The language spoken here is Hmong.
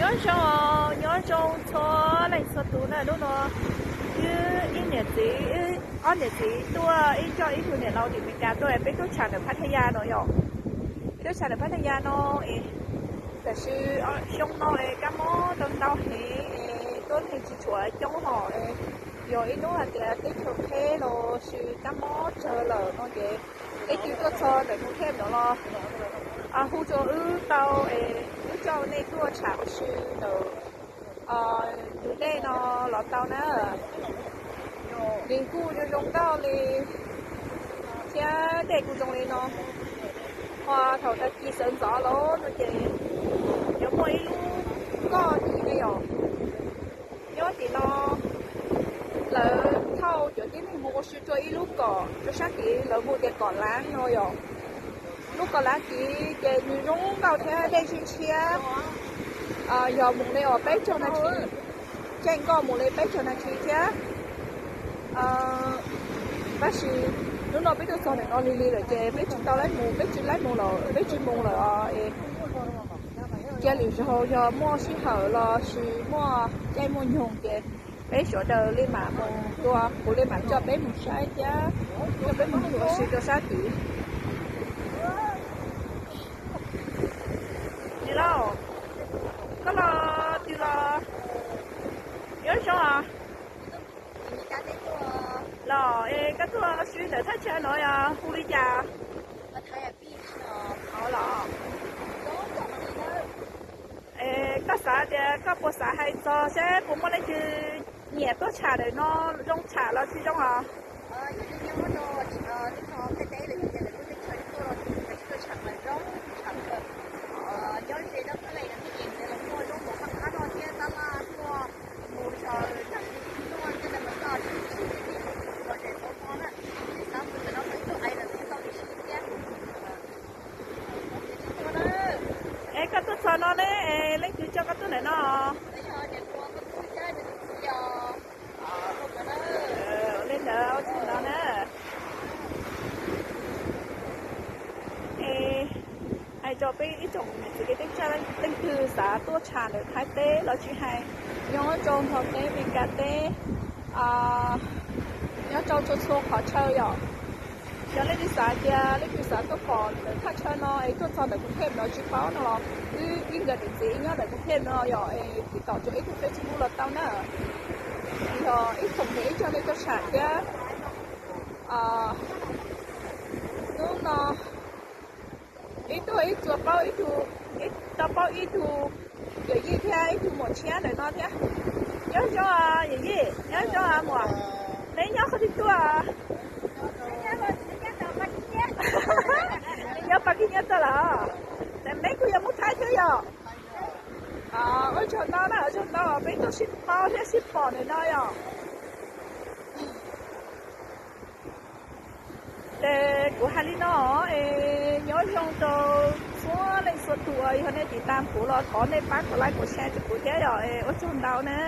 Nyob zoo, nyob zoo txhua leej txhua tus na. Hnub no wb ib niam txiv, ob niam txiv tuaj ib co ib tug niam laus tim Meskas tuaj, peb tuaj tsham ntawm Phathaya no yom. Peb tuaj tsham ntawm Phathaya no es, tab sis xyoo no es kab mob tau ntau heev es tuab neeg tsis tshua coob hos es yog ib hnub hais tias teb chaws qheb los sis kab mob tsawg lawm no ces peb twb tuaj txog ntawm Khuv Thej no los hu rau wb tau es wb coj nej tuaj tsham ua si ntawm tus dej no los tau na. Nws kuj zoo zoo nkauj li thiab dej kuj zoo li no. Ho thaum tag kis sawv ntxov los no ces yuav muaj ib lub nkoj tid ne yom. Nyob tim no lawv thauj cov tib neeg mus ua si rau ib lub kom rau sab tid lawv hu tias kom lav no yom. Lub kom lav tid ces nws zoo nkauj thiab dej tshiab tshiab. Yog mus li uas peb caug nas this, caij nkoj mus li peb caug nas this thiab. Tab sis hnub no peb tuaj txog ntawm no lig lig lawm ces peb tsis tau laib mus, peb tsis laib mus lawm, peb tsis mus lawm os. Cia lwm zaug yog muaj sij hawm los sis muaj caij muaj nyoog ces peb sawv daws li mam mus tua, kuv li mam coj peb mus saib thiab coj peb mus ua si rau sab tid. Niam laus, koj los twg los? Nyob zoo os. Los es koj tuaj si ntawm thaj chaw no yog hu li cas? Los, koj xav tias koj puas xav hais txog seb puas muaj leej twg nyiam tuaj tsham ntawm no, zoo tsham los tsis zoo os? Es koj tuaj txog no ne, es leej twg coj koj tuaj ntawm no? Li ntawd ua tsaug ntau na. Es hais rau peb ib tsoom niam txiv kwv tij neej tsa leej twg xav tuaj tsham ntawm Thaib teb los tsis hais, nyob rau Nplog teb, Meskas teb, nyob rau txhua txhua qhov chaw yom. Yog leej twg xav tias leej twg xav tuaj pom ntawm thaj chaw no es tuaj txog ntawm Khuv Thej no tsis paub no los wb ib nkawd niam txiv nyob ntawm Khuv Thej no yom, es tiv tom rau ib tug Facebook los tau na. Yog ib tsoom niam ib tsoom txiv tuaj tsham thiab. Hnub no ib tug ib txuas paub ib tug, tau paub ib tug yawm yij thiab ib tug muam tshiab ntawm no thiab. Nyob zoo yawm yij, nyob zoo muam. Neb nyob qhov twg tuaj? Neb nyob Pas Kis Nyab tuaj los? Ces neb kuj yog Hmoob Thaib thiab yom? Ua tsaug ntau na, ua tsaug ntau peb tuaj sib paub thiab sib pom ntawm no yom. Ces kuv hais li no es nyob zoo rau txhua leej txhua tus, yog nej tiv tam kuv los thov nej pab kuv like kuv share rau kuv thiab yom, ua tsaug ntau na.